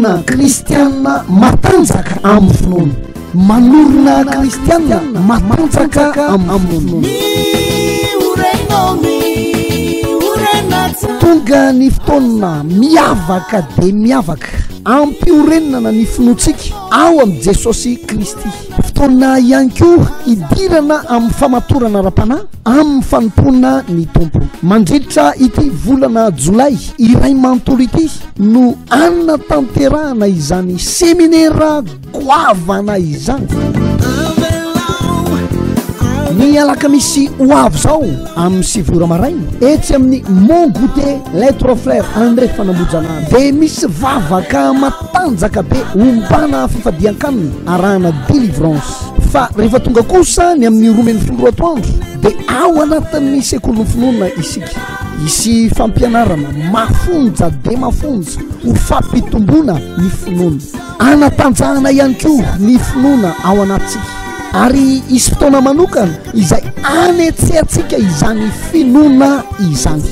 Manorina kristiana matanjaka amin'ny finoana. Manorina kristiana matanjaka amin'ny finoana. Tonga ny fotoana miavaka dia miavaka ampiorenana ny finoantsika ao amin'i Jesosy Kristy. Fotoana ihany koa hidirana amin'ny famatorana ara-panahy amin'ny fanompoana ny Tompo. Mandritra ity volana jolay iray manontolo ity no hanatanterahana izany seminera goavana izany. Ny alakamisy ho avy izao amin'ny 9 ora maraina etsy amin'ny Mont Goûter Les Trois Frères Andrefanambojanahary dia misy vavaka matanjaka be ombana fifadian-kanina arahana délivrance. Fa rehefa tonga kosa ny amin'ny 12 atoandro dia ao anatin'ny sekolin'ny finoana isika. Hisy fampianarana mafonja dia mafonja ho fampitomboana ny finoana. Hanatanjahana ihany koa ny finoana ao anatintsika ary hisy fotoana manokana izay hanetsehantsika izany finoana izany.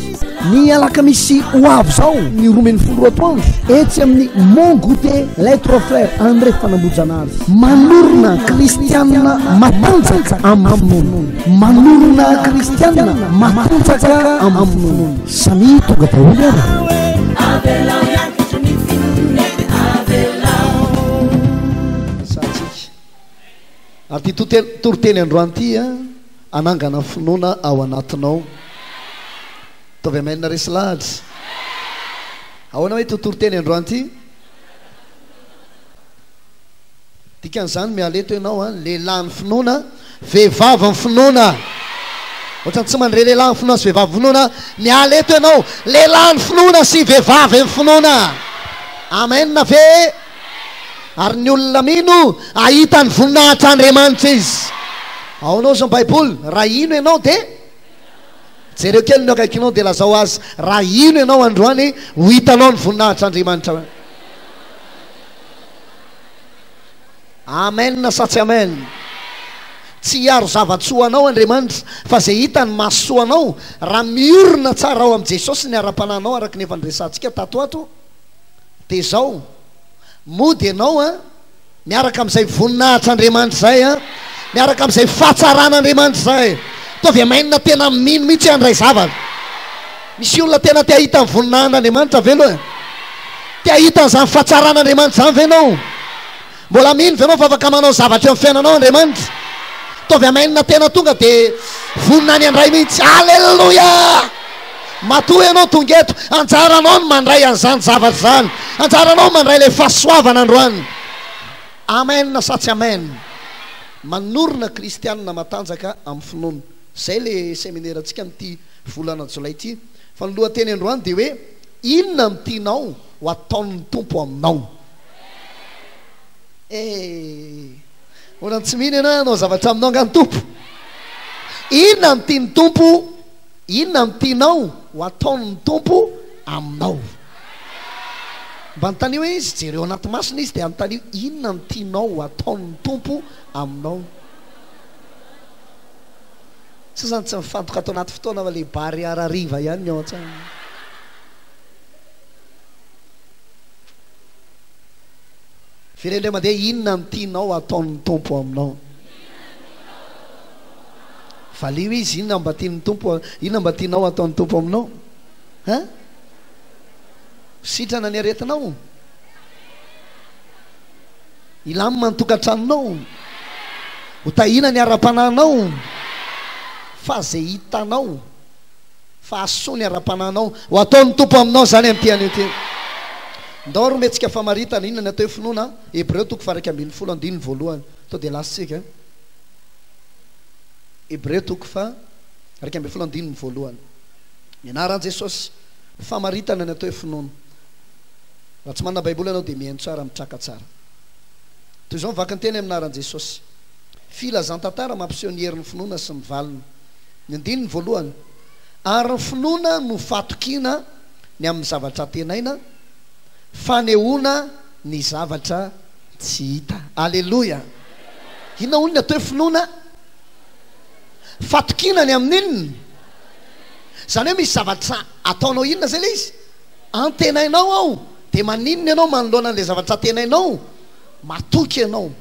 Ny alakamisy ho avy izao ny 12 atoandro etsy amin'ny Mont Goûter Les Trois Frères Andrefanambojanahary. Manorina kristianina matanjaka amin'ny finoana. Manorina kristianina matanjaka amin'ny finoana. Samia tonga daholo ary. Satsika. Ary ity toriteny androany ity hanangana finoana ao anatinao. Ataovy amen resy lahatra. Ahoana hoe ity toriteny androany ity? Dikan'izany miala eto ianao an, lehilahy ny finoana, vehivavy ny finoana. Ohatran'ny tsy mandre lehilahy ny finoana sy vehivavy ny finoana, miala eto ianao, lehilahy ny finoana sy vehivavy ny finoana. Amen ve? Ary ny olona mino hahita ny voninahitr'Andriamanitra izy. Ahoana hozy ny Baiboly? Raha hino ianao dia jereo kely ny eo akaikinao dia lazao azy, raha hino ianao androany ho hitanao ny voninahitr'Andriamanitra. Amen sa tsy amen? Tsy hiaro zava-tsoa anao Andriamanitra fa izay hitany mahasoa anao raha miorina tsara ao amin'i Jesosy ny ara-panahinao araka ny efa niresahantsika tato ato dia izao mody ianao an miaraka amin'izay voninahitr'Andriamanitra izay an miaraka amin'izay fahatsaran'Andriamanitra izay ataovy amen tena mino mihitsy handray zavatra misy olona tena te hahita ny voninahin'Andriamanitra ve aloha e? Te hahita an'izany fahatsaran'Andriamanitra izany ve ianao? Mbola mino ve ianao fa afaka manao zavatra eo amin'ny fiainanao Andriamanitra? Ataovy amen tena tonga dia vonona ny handray mihitsy. Aleloia! Matoa ianao tonga eto, anjaranao ny mandray an'izany zavatra izany. Anjaranao ny mandray ilay fahasoavana androany. Amen sa tsy amen? Manorina kristianina matanjaka amin'ny finoana. Izay ilay seminera-ntsika amin'ity volana jolay ity. Fa ny lohateny androany dia hoe Inona no tianao ho ataon'ny Tompo aminao? Eh! Mbola tsy mino ianao hoe hanao zavatra aminao angaha ny Tompo? Inona no tian'ny Tompo, inona no tianao ho ataon'ny Tompo aminao? Mba anontanio izy, jereo anaty masony izy dia anontanio inona no tianao ho ataon'ny Tompo aminao? Sa zany tsy mifantoka ato anaty fotoana fa le Barea hariva ihany ny ao an-tsaina. Very indray mandeha, inona no tianao hataon'ny Tompo aminao? Valio izy, inona mba tian'ny Tompo, inona mba tianao hataon'ny Tompo aminao? Hein? Sitrana ny aretinao? Hilamina ny tokantranonao. Ho tahiana ny ara-panahinao. Fa izay hitanao fa hahasoa ny ara-panahinao, ho ataon'ny Tompo aminao izany amin'ity anio ity. Ndao ary omentsika famaritana, inona ny atao hoe finoana? Hebreo toko faha-11 andininy voalohany. Sao dia lasa isika. Hebreo toko faha-11 andininy voalohany. Ny anaran'i Jesosy, famaritana ny atao hoe finoana. Raha tsy manana Baiboly ianao dia mihaino tsara, mitraka tsara. Toy izao ny vakin-teny amin'ny anaran'i Jesosy. Filazan-tantara mampiseho ny herin'ny finoana sy ny valiny. Ny andininy voalohany, Ary ny finoana no fatokiana ny amin'ny zavatra antenaina, fanehoana ny zavatra tsy hita. Aleloia! Inona hono ny atao hoe finoana? Fatokiana ny amin'inona? Izany hoe misy zavatra ataonao inona izay ilay izy? Antenainao ao. Dia maninona ianao manoloana an'ilay zavatra antenainao? Matoky ianao.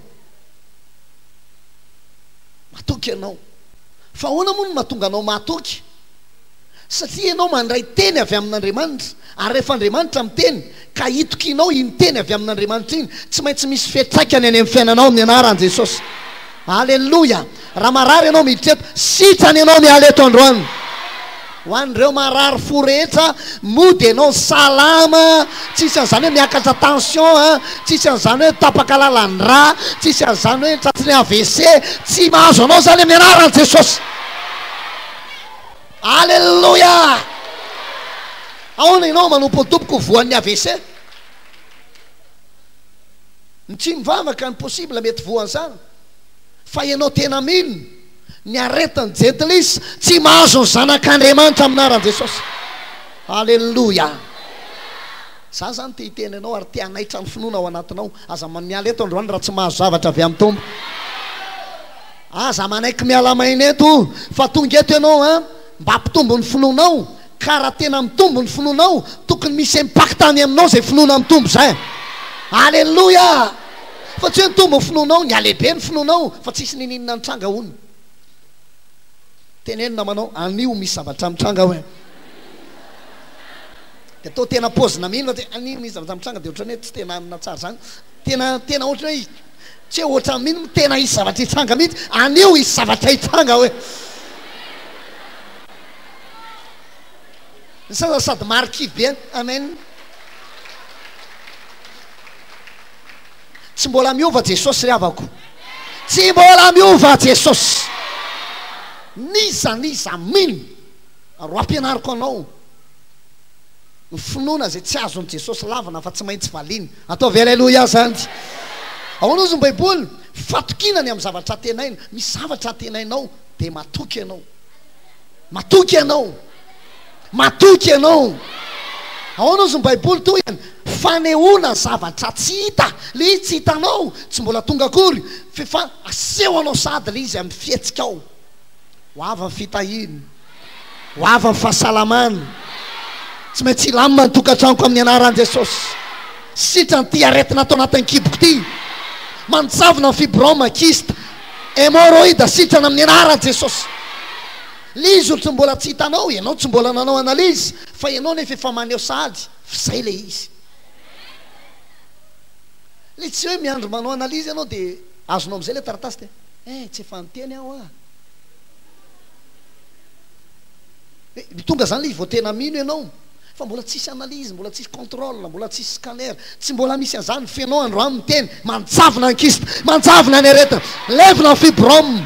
Matoky ianao. Fa ahoana moa no mahatonga anao mahatoky? Satria ianao mandray teny avy amin'Andriamanitra, ary rehefa Andriamanitra miteny, ka itokianao iny teny avy amin'Andriamanitra iny, tsy maintsy misy fiantraikany any amin'ny fiainanao amin'ny anaran'i Jesosy. Aleloia! Raha marary ianao miditra eto, sitrana ianao miala eto androany. Ho an'ireo marary fo rehetra, mody ianao salama, tsisy an'izany hoe miakatra tension an, tsisy an'izany hoe tapaka lalan-drà, tsisy an'izany hoe tratry ny AVC, tsy mahazo anao izany amin'ny anaran'i Jesosy. Aleloia! Ahoana ianao manompo ny Tompoko voan'ny AVC? Ny tsy mivavaka ny possible mety voan'izany fa ianao tena mino ny aretin'ny jentilisa tsy mahazo ny zanak'Andriamanitra amin'ny anaran'i Jesosy. Aleloia! Za zany te hiteny anao ary te hanaitra ny finoana ao anatinao. Aza miala eto androany raha tsy mahazo zavatra avy amin'ny Tompo. Aza manaiky miala maina eto fa tonga eto ianao an mba hampitombo ny finoanao ka raha tena mitombo ny finoanao tokony misy impact any aminao izay finoana mitombo izay. Aleloia! Fa tsy hoe nitombo ny finoanao, nihalehibe ny finoanao fa tsisy ninininona nitranga hono. Teneno namanao anio misy zavatra mitranga hoe. Dia atao tena paozina mino fa anio misy zavatra mitranga dia ohatran'ny hoe tsy tena anona tsara izany. Tena tena ohatran'ny hoe Tsy hoe ohatran'ny mino moa tena hisy zavatra hitranga mihitsy, anio hisy zavatra hitranga hoe. Ny sasany sady marikivy be an, amen. Tsy mbola miova Jesosy ry havako. Tsy mbola miova Jesosy. N'iza n'iza mino, ary ho ampianariko anao ny finoana izay tsy azon'i Jesosy lavina fa tsy maintsy valiany. Ataovy Aleloia zany. Ahoana ozy ny baiboly? Fatokiana ny amin'ny zavatra antenaina. Misy zavatra antenainao dia matoky ianao. Matoky ianao. Matoky ianao. Ahoana ozy ny baiboly tohiny? Fanehoana zavatra tsy hita. Le izy tsy hitanao, tsy mbola tonga akory, f'efa aseho anao sahady le izy amin'ny fihetsikao. Ho avy ny fitahiana. Ho avy ny fahasalamana. Tsy maintsy hilamina ny tokantranoko amin'ny anaran'i Jesosy. Sitrana ity aretina ato anatin'ny kiboko ity. Manjavona ny fibrome, kyste, hémorroïde, sitrana amin'ny anaran'i Jesosy. Le izy ohatry ny mbola tsy hitanao, ianao tsy mbola nanao analyse, fa ianao nefa efa maneho sahady f'izay le izy. Le tsy hoe miandry manao analyse ianao dia azonao amin'izay le taratasy dia eh tsy efa niteny aho ah. Hoe tonga zany le izy vao tena mino ianao fa mbola tsisy analyse, mbola tsisy contrôle, mbola tsisy scanner, tsy mbola misy an'izany, fenao androany miteny, manjavona ny kyste, manjavona ny aretina, levona ny fibrome,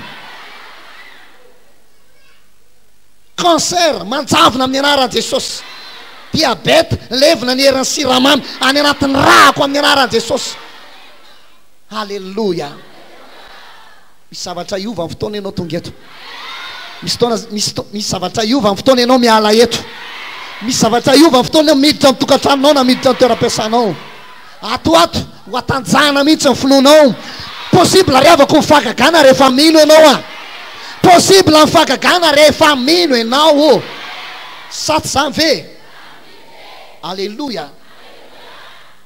cancer, manjavona amin'ny anaran'i Jesosy, diabète, levona ny herin'ny siramamy any anatin'ny ràko amin'ny anaran'i Jesosy. Alléluia. Misy zavatra hiova amin'ny fotoana ianao tonga eto. Misy fotoana, misy, misy zavatra hiova amin'ny fotoana ianao miala eto. Misy zavatra hiova amin'ny fotoana miditra ny tokantranonao na miditra ny toeram-piasanao. Ato ato, ho hatanjahana mihitsy ny finoanao. Possible ry havako ny fahagagana rehefa mino ianao a. Possible ny fahagagana rehefa mino ianao o. Sa tsy izany ve? Aleloia.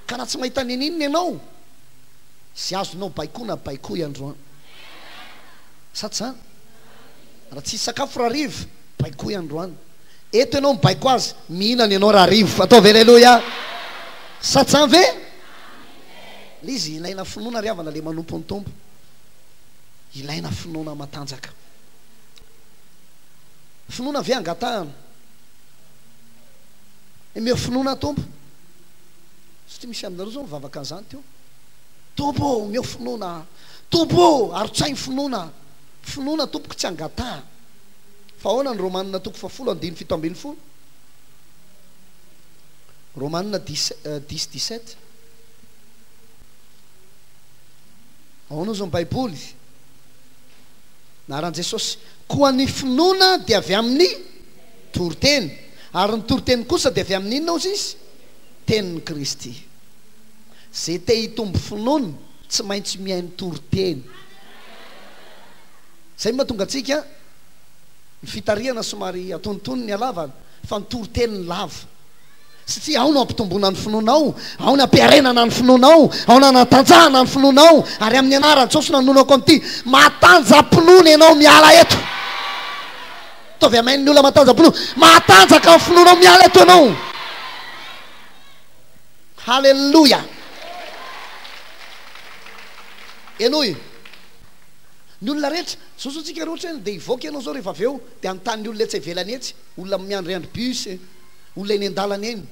Ka raha tsy mahita n'inon'inona ianao, Izay azonao baikoina baikoy androany. Sa tsy zany? Raha tsisy sakafo rahariva, baikoy androany. Eto ianao mibaiko azy, mihinana ianao rahariva. Ataovy aleloia. Sa tsy zany ve? Le izy ilaina finoana ry havana le manompo ny Tompo. Ilaina finoana matanjaka. Finoana ve angatahana? Omeo finoana Tompo. Satria misy aminareo zao mivavaka an'izany teo. Tompo ô, omeo finoana aho. Tompo ô, arotsahy ny finoana aho. Finoana tompoko tsy angatahana. Fa ahoana ny Romanina toko fahafolo andininy 17? Romanina dix dix dix-sept. Ahoana ozy ny Baiboly? Anaran'i Jesosy. Koa ny finoana dia avy amin'ny toriteny, ary ny toriteny kosa dia avy amin'ny inona ozy izy? Tenin'i Kristy. Ze te hitombo finoana tsy maintsy mihaino toriteny. Zay no mahatonga antsika ny fitarihana somary atonontonony ny halavana fa ny toriteny ny lava. Satria ao no ampitomboana ny finoanao, ao no ampiarenana ny finoanao, ao no anatanjahana ny finoanao, ary amin'ny anaran'i Jesosy no anononako an'ity, matanjam-pinoana ianao miala eto. Ataovy amen ny olona matanjam-pinoana, matanjaka ny finoanao miala eto ianao. Haleloia. Henoy. Ny olona rehetra, zao zao tsika rehetra dia hivoaka ianao zao rehefa avy eo, dia hanontany ny olona etsy ivelany etsy, olona miandriandry bus, olona eny an-dalana eny.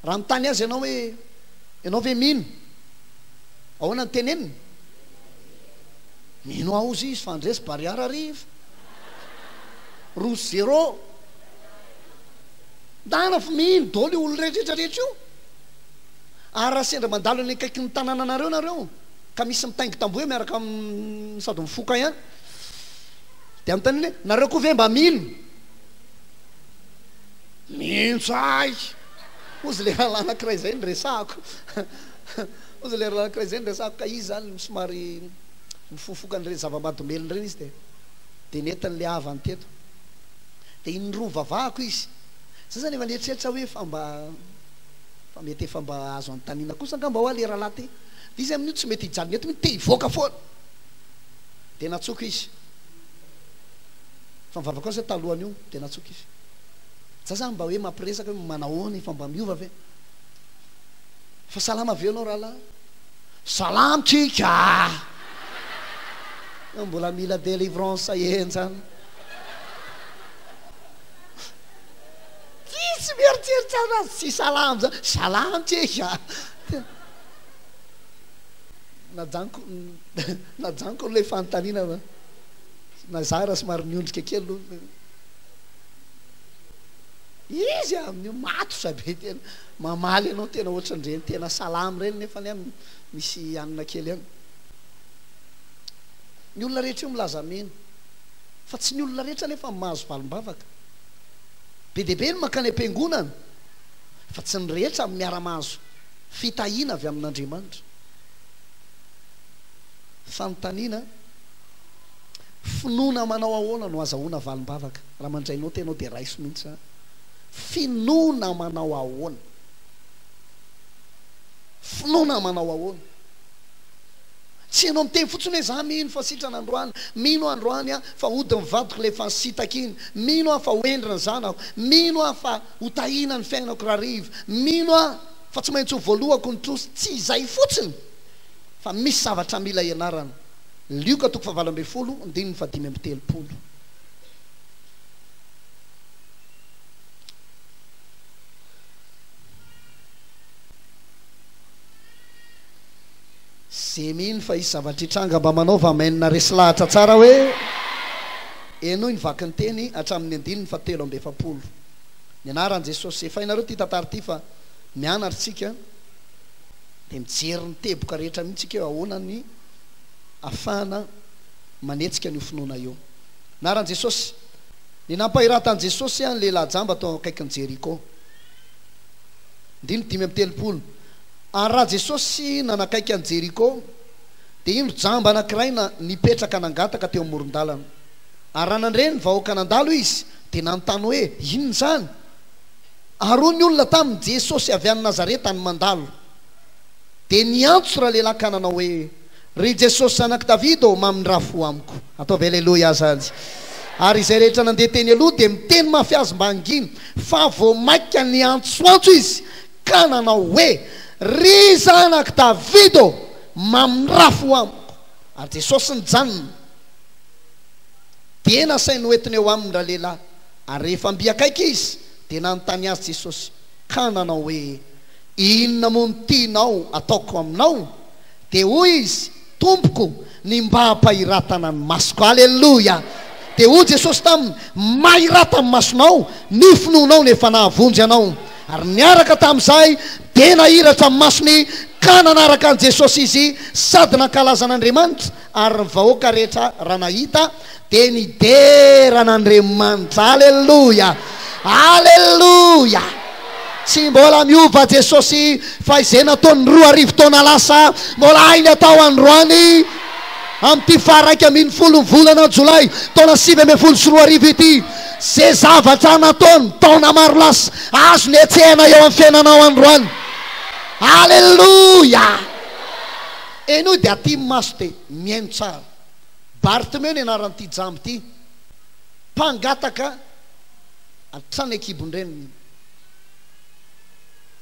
Raha manontany azy ianao hoe, ianao ve mino? Ahoana ny teneniny? Mino aho hozy izy fa handresy Barea hariva. Roa zéro. Ndana fa mino daholo io olona rehetra rehetra io. Ary raha sendra mandalo eny akaikin'ny tanànanareo nareo ka misy mitaingin-tamboho eo miaraka amin'ny sady mifoka ihany, dia anontaniana hoe, nareo koa ve mba mino? Mino ahy! Hozy ilay rahalahy anankiray izay niresahako. Hozy ilay rahalahy anankiray izay niresahako ka izy izany somary mifofoka an'ireny zava-mahadomelina ireny izy dia dia nentin'ilay havany teto. Dia indroa nivavahako izy. Za zany efa nieritreritra hoe fa mba fa mety efa mba azo anontaniana kosa angamba hoa le rahalahy ty. Dia izy amin'io tsy mety hijanona eto mihitsy, te hivoaka foana. Dia nantsoiko izy. Fa nivavaka azy aho talohan'io, dia nantsoiko izy. Za zany mba hoe mampiresaka hoe manahoana, efa mba miova ve? Fa salama ve ianao rahalahy? Salama tsika! Mbola mila délivrance henjana. Tsisy mieritreritra anazy, tsy salama zany, salama tsika! Najanoko, najanoko ilay fanontaniana fa na za raha somary niondrika kely aloha. Izy amin'io matotra be tena mamaly anao tena ohatran'ireny tena salama ireny nefa anie misy hanina kely ihany. Ny olona rehetra io milaza mino fa tsy ny olona rehetra anefa no mahazo valim-bavaka. Be dia be ny mankany am-piangonana fa tsy ny rehetra no miara-mahazo fitahiana avy amin'Andriamanitra. Fanontaniana, Finoana manao ahoana no azahoana valim-bavaka? Raha mandray naoty ianao dia raiso mihitsy izany. Finoana manao ahoana? Finoana manao ahoana? Tsy ianao miteny fotsiny hoe za mino fa sitrana androany, mino aho androany aho fa hody ny vadiko ilay efa nisitaka iny, mino aho fa ho hendry ny zanako, mino aho fa ho tahiana ny fiainako rahariva, mino aho fa tsy maintsy ho voalohako ny trosa. Tsy izay fotsiny fa misy zavatra mila ianarana. Lioka toko fahavalo ambinifolo andininy fahadimy amby telopolo. Ze mino fa hisy zavatra hitranga mba manaova amen resy lahatra tsara hoe henoy ny vakin'ny teny hatramin'ny andininy faha 43. Ny anaran'i Jesosy. Efa hainareo ity tantara ity fa mianatra tsika dia mijery ny teboka rehetra mihitsy tsika hoe ahoana ny afahana manetsika an'io finoana io. Anaran'i Jesosy. Ny nampahiratan'i Jesosy ny lehilahy jamba tao akaikin'i Jeriko. Andininy 35. Ary raha Jesosy nanakaiky an'i Jeriko, dia indro jamba anankiray na nipetraka nangataka teo amoron-dalana. Ary raha nandre ny vahoaka nandalo izy, dia nanontany hoe, Inona izany? Ary hoy ny olona taminy, Jesosy avy any Nazareta no mandalo. Dia niantso ralehilahy ka nanao hoe, Ry Jesosy Zanak'i Davida ô, mamindrà fo amiko. Ataovy Aleloia izany. Ary izay rehetra nandeha teny aloha dia miteny mafy azy mba hangina, fa vao mainka niantsoantso izy ka nanao hoe, Ry Zanak'i Davida ô, mamindrà fo amiko. Ary Jesosy nijanona. Dia nasainy hoentina eo aminy ralehilahy. Ary rehefa mby akaiky izy, dia nanontany azy Jesosy, ka nanao hoe, Inona moa no tianao ataoko aminao? Dia hoy izy, Tompoko, ny mba hampahiratana ny masoko. Aleloia! Dia hoy Jesosy taminy, Mahirata ny masonao, ny finoanao no efa nahavonjy anao. Ary niaraka tamin'izay, dia nahiratra ny masony, ka nanaraka an'i Jesosy izy, sady nankalaza an'Andriamanitra, ary ny vahoaka rehetra raha nahita, dia nidera an'Andriamanitra. Aleloia! Aleloia! Tsy mbola miova Jesosy fa izay nataony 2000 taona lasa mbola hainy atao androany amin'ity faha 11 ny volana jolay taona 2019 ity. Ze zavatra nataony taona maro lasa, azony hetsehina eo amin'ny fiainanao androany. Aleloia! Henoy dia aty ny maso dia mihaino tsara. Bartimeo ny anaran'ity jamba ity, mpangataka hatrany an-kibon-dreniny.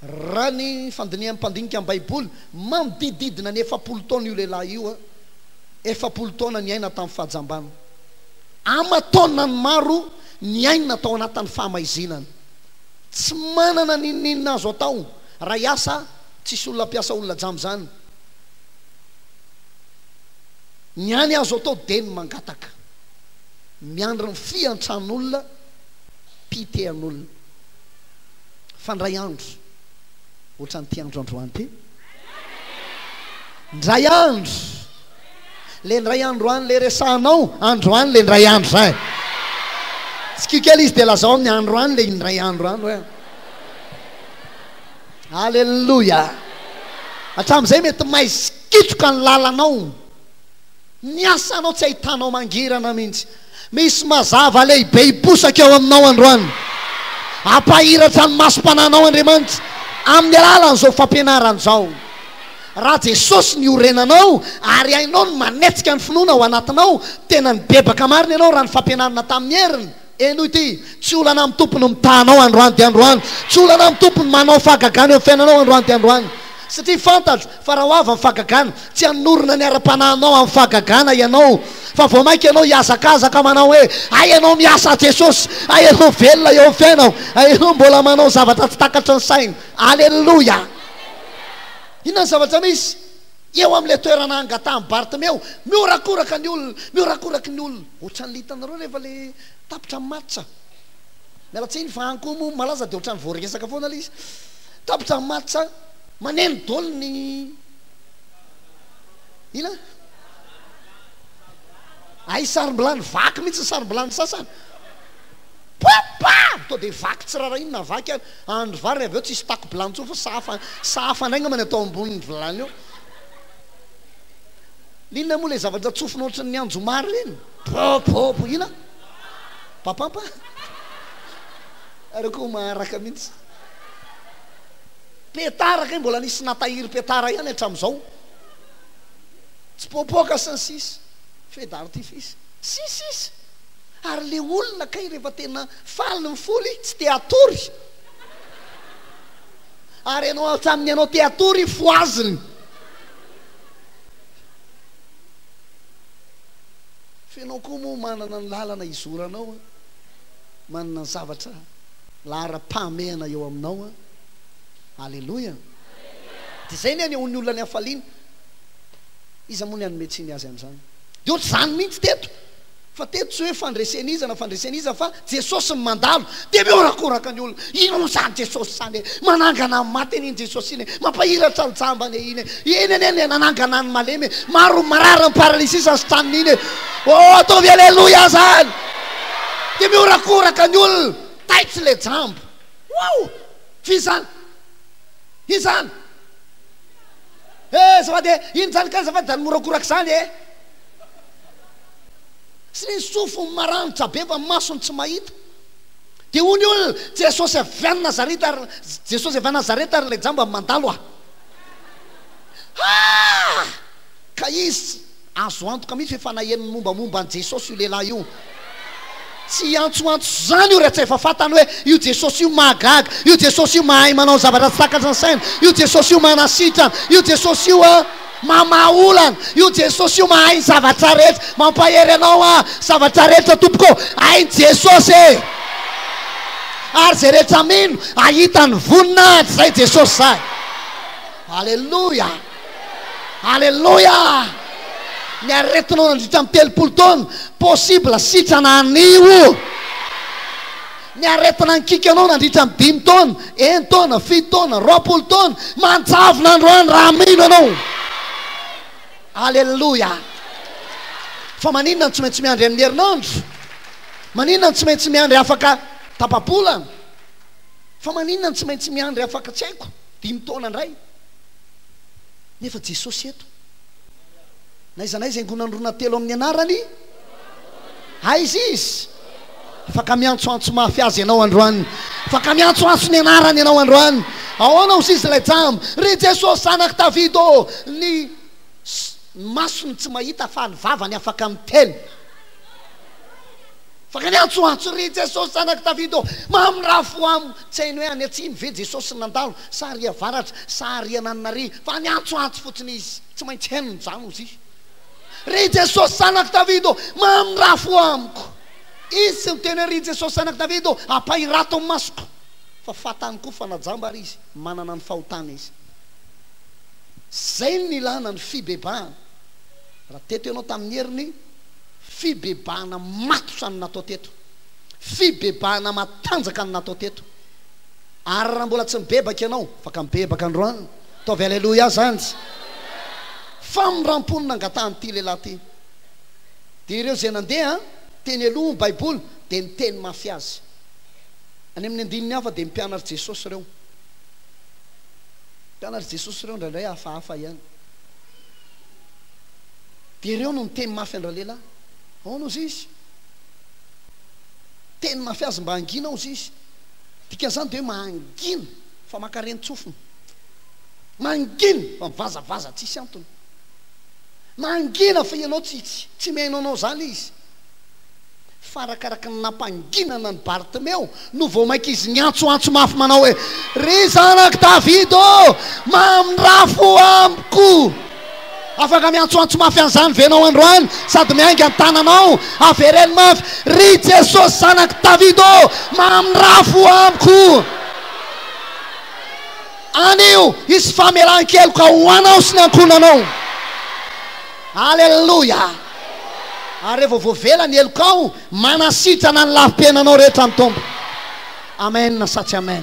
Raha ny fandinihan'ny mpandinika ny Baiboly, manodididina ny 40 taona io lehilahy io, 40 taona niaina tamin'ny fahajambana. Aman-taonany maro niaina tao anatin'ny fahamaizinana. Tsy manana n'inon'inona azo atao raha hiasa, tsisy olona hampiasa olona jamba izany. Ny hany azo atao dia ny mangataka, miandry ny fiantran'olona, pitehan'olona. Fa indray andro, ohatran'ity andro androany ity, indray andro, le indray andro any le resahanao, androany le indray andro zay. Tsikio kely izy dia lazao aminy androany le indray andro any hoe. Aleloia! Hatramin'izay mety maizikitroka ny lalanao, ny asanao tsy ahitanao mangirana mihitsy. Misy mazava lehibe hiposaka eo aminao androany. Hampahiratra ny masom-panahinao Andriamanitra amin'ny alalan'izao fampianarana izao. Raha Jesosy no iorenanao ary hainao ny manetsika ny finoana ao anatinao, tena nibebaka marina ianao raha ny fampianarana tamin'ny heriny. Henoy ity, tsy olana amin'ny Tompo ny mitaha anao androany dia androany, tsy olana amin'ny Tompo ny manao fahagagana eo amin'ny fiainanao androany dia androany. Satria fantatro fa raha ho avy ny fahagagana, tsy hanorina ny ara-panahinao amin'ny fahagagana ianao, fa vao mainka ianao hihazakazaka manao hoe, Hay ianao miasa Jesosy, hay ianao velona eo amin'ny fiainako, hay ianao mbola manao zavatra tsy takatry ny saina. Aleloia! Inona ny zavatra misy? Eo amin'ilay toerana angatahan'i Bartimeo, mihorakoraka ny olona, mihorakoraky ny olona. Ohatran'ilay hitanareo rehefa ilay tapitra ny match. Miala tsiny fa any koa moa malaza dia ohatran'ny voaresaka foana ilay izy. Tapitra ny match, maneno daholo ny inona? Hay sarom-bilany vaky mihitsy ny sarom-bilany sasany. Papa! To dia vaky tsy rarahina na vaky ary. Andro vary avy eo tsisy tako-bilany intsony fa sahafa sahafa indray angamba ny atao ambonin'ny vilany eo. Inona moa ilay zavatra tsofina ohatran'ny anjomara ireny? Pôpôpô, inona? Papampa? Nareo koa maharaka mihitsy. Petara kay mbola nisy natahiry petara ihany hatramin'izao. Tsipoapoaka sy ny sisa. Feu d'artifice. Sy sisa. Ary le olona kay rehefa tena faly ny fony tsy te hatory. Ary ianao hatramin'ny ianao te hatory fohaziny. F'enao koa moa manana ny lalana hizoranao an, manana ny zavatra laharam-pahamehana eo aminao an. Aleloia. Dia izay ny anehoan'ny olona ny hafaliana. Iza moa ny hanome tsiny azy amin'izany? Dia ohatr'izany mihitsy teto. Fa teto tsy hoe fandresen'iza na fandresen'iza fa Jesosy no mandalo dia mihorakoraka ny olona, ino izany Jesosy izany e, manangana ny maty anie iny Jesosy iny e, mampahiratra ny jamba anie iny e, iny anie ilay nanangana ny malemy e, maro ny marary ny paralysis ny sitraniny iny e, oh ataovy aleloia zany! Dia mihorakoraka ny olona, taitra ilay jamba, wow! F'izany, izany, eh azafady e, ino izany kay azafady izany mihorakoraka izany e? Sy ny sofiny maranitra be fa masony tsy mahita. Dia hoy ny olona, Jesosy avy any Nazareta ary Jesosy avy any Nazareta ary ilay jamba mandalo aho. Ha! Ka izy azo antoka mihitsy fa efa naheno ny mombamomba an'i Jesosy io lehilahy io. Tsy hiantsoantso izany io raha tsy efa fantany hoe io Jesosy io mahagaga, io Jesosy io mahay manao zavatra tsy takatry ny saina, io Jesosy io manasitrana, io Jesosy io a. Mamaha olana io Jesosy io mahay ny zavatra rehetra mampahery anao aho zavatra rehetra tompoko hainy Jesosy e ary zay rehetra mino ahita ny voninahitra zay Jesosy zay Aleloia Aleloia ny aretinao nandritra ny 30 taona possible sitrana anio Ny aretina nikiky anao nandritra ny dimy taona, enin-taona, fito taona, 20 taona, manjavona androany raha mino ianao. Aleloia! Fa maninona no tsy maintsy miandry amin'ny herinandro? Maninona no tsy maintsy miandry afaka tapa-bolana? Fa maninona no tsy maintsy miandry afaka tsy haiko, dimy taona indray? Nefa Jesosy eto. N'aiza n'aiza iangonan'ny roa na telo amin'ny anarany, aiza izy? Afaka miantsoantso mafy Azy ianao androany. Afaka miantsoantso ny anarany ianao androany. Ahoana hozy izy ilay jamba? Ry Jesosy Zanak'i Davida ô! Ny masony tsy mahita fa ny vavany afaka miteny. Afaka niantsoantso, Ry Jesosy Zanak'i Davida ô! Mamindrafo amiko! Tsy hainy hoe any atsimo ve Jesosy nandalo sa ary avaratra sa ary ananona ary, fa niantsoantso fotsiny izy. Tsy maintsy henony izany hozy izy. Ry Jesosy Zanak'i Davida ô! Mamindrafo amiko! Izy tsy niteny hoe, Ry Jesosy Zanak'i Davida ô, ampahirato ny masoko! Fa fantany koa fa na jamba ary izy, manana ny fahotana izy. Izay no nilana ny fibebahana. Raha teto ianao tamin'ny heriny, fibebahana matotra no natao teto. Fibebahana matanjaka no natao teto. Ary raha mbola tsy mibebaka ianao, afaka mibebaka androany. Ataovy Aleloia zany. Famindram-po no nangatahan'ity lehilahy ity. Dia ireo izay nandeha teny aloha ny Baiboly dia niteny mafy azy. Any amin'ny andininy hafa dia mpianatr'i Jesosy ireo. Mpianatr'i Jesosy ireo indraindray hafahafa ihany. Dia ireo no niteny mafy an-dralehilahy. Ahoana hozy izy? Teny mafy azy mba hangina hozy izy. Dikan'izany dia hoe mangina fa mankarenin-tsofina. Mangina fa mivazavaza tsisy antony. Mangina fa ianao tsy tsy mihaino anao zany izy. Fa arakaraky ny nampanginana an'i Bartimeo no vao mainka izy niantsoantso mafy manao hoe, Ry zanak'i Davida ô, mamindrà fo amiko! Afaka miantsoantso mafy an'izany ve ianao androany sady miainga ny tananao? Avereno mafy, Ry Jesosy zanak'i Davida ô, mamindrà fo amiko! Anio hisy famelan-keloka ho anao sy ny ankohonanao. Aleloia! Ary rehefa voavela ny helokao, manasitrana ny lafim-piainanao rehetra ny Tompo. Amen sa tsy amen?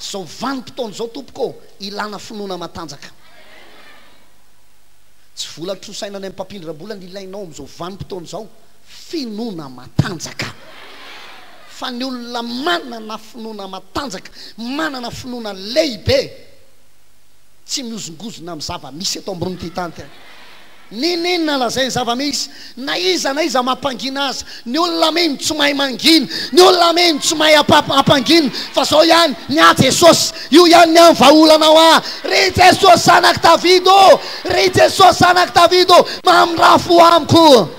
Izao vanim-potoana izao tompoko ô, ilana finoana matanjaka. Tsy vola trosaina any amin'ny mpampindram-bola ny ilainao amin'izao vanim-potoana izao, finoana matanjaka. Fa ny olona manana finoana matanjaka, manana finoana lehibe, tsy mihozongozona amin'ny zava-misy eto ambonin'ity tany ity. N'inon'inona lazain'ny zava-misy, na iza na iza mampangina azy, ny olona mino tsy mahay mangina, ny olona mino tsy mahay ampangina, fa zao ihany ny ahy Jesosy, io ihany ny ahy ny vahaolana ho ahy. Ry Jesosy Zanak'i Davida ô! Ry Jesosy Zanak'i Davida ô! Mamindrà fo amiko.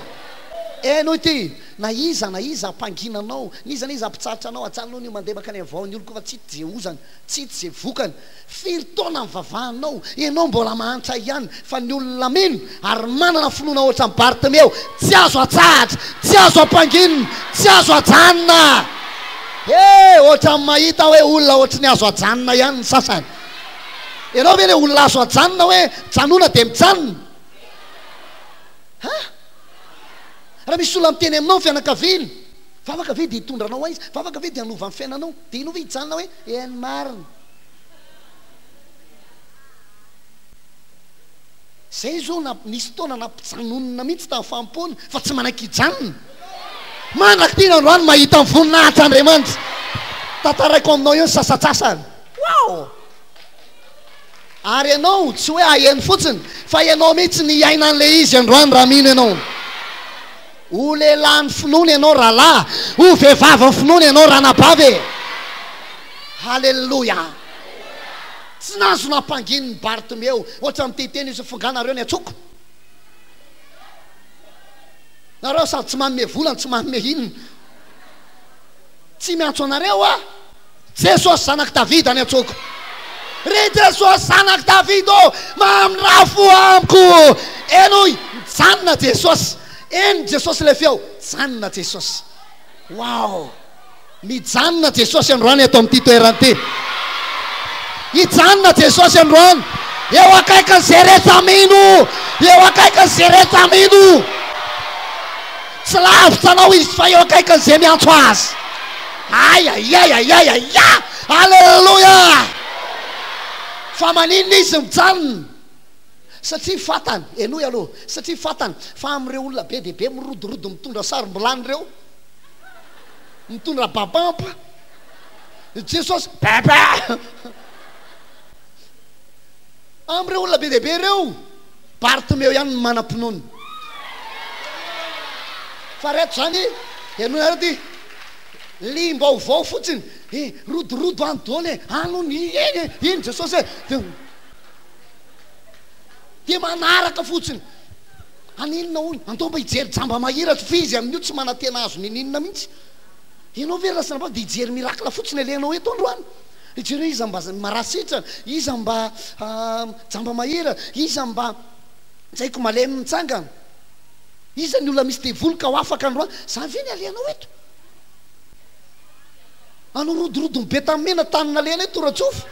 Henoy ity, na iza na iza hampangina anao, n'iza n'iza hampitsahatra anao, ajanony io mandeha mankany amin'ny vahoan'ny oloko fa tsy hita izay ozany, tsy hita izay vokany. Firy taona nivavahanao, ianao mbola mahantra ihany, fa ny olona mino ary manana finoana ohatran'i Bartimeo, tsy azo atsahatra, tsy azo ampanginina, tsy azo ajanona. He, ohatran'ny mahita hoe olona ohatry ny azo ajanona ihany ny sasany. Ianao ve ilay olona azo ajanona hoe janona dia mijanona? Ha? Raha misy olona miteny aminao ny fianakaviana, vavaka ve dia hitondra anao aiza? Vavaka ve dia hanova ny fiainanao? Dia ianao ve hijanona hoe eny marina? Zay zao na nisy fotoana nampijanonina mihitsy tamin'ny fanompoana fa tsy manaiky hijanona. Mandrak'ity ny androany mahita ny voninahitr'Andriamanitra. Tantaraiko aminao eo ny sasantsasany. Wow! Ary ianao tsy hoe haheno fotsiny fa ianao mihitsy ny hiaina an'ilay izy androany raha mino ianao. Ho lehilahin'ny finoana ianao rahalahy, ho vehivavin'ny finoana ianao ranabavy e! Haleloia! Tsy nahazo nampanginin'i Bartimeo, ohatran'ny miteniteny izy, F'ngaha nareo ny antsoko? Nareo sady tsy manome vola no tsy manome inona. Tsy miantso anareo aho. Jesosy zanak'i Davida ny antsoko. Ry Jesosy zanak'i Davida ô, mamindrà fo amiko. Henoy, mijanona Jesosy. Henon'i Jesosy ilay feo, mijanona Jesosy. Wow! Mijanona Jesosy androany eto amin'ity toerana ity. Hijanona Jesosy androany eo akaikin'izay rehetra mino, eo akaikin'izay rehetra mino. Tsy lavitra anao Izy fa eo akaikin'izay miantso Azy. Ay ay ay ay ay ay ya! Aleloia! Fa maninona Izy mijanona? Satria fantany, henoy aloha, satria fantany fa amin'ireo olona be dia be mirodorodo mitondra sarom-bilany ireo, mitondra babampa, Jesosy bebe! Amin'ireo olona be dia be ireo, Bartimeo ihany no manam-pinoana. Fa reto izany, henoinareo ity. Liam-baovao fotsiny, e, rodorodo any daholo e, any hono, eny e, iny Jesosy e, dia dia manaraka fotsiny. Haninona hono? Andao mba hijery jamba mahiratra, fa izy amin'io tsy manantena azo ninininona mihitsy. Ianao ve Rasinabavy dia hijery miracle fotsiny alehanao eto androany? Hijery hoe iza mba marary sitrana, iza mba jamba mahiratra, iza mba tsy haiko malemy mitsangana. Iza ny olona misy devoly ka ho afaka androany? Zany ve ny alehanao eto? Anao rodorodon'ny be tamena tany nalehana eto Rajofo?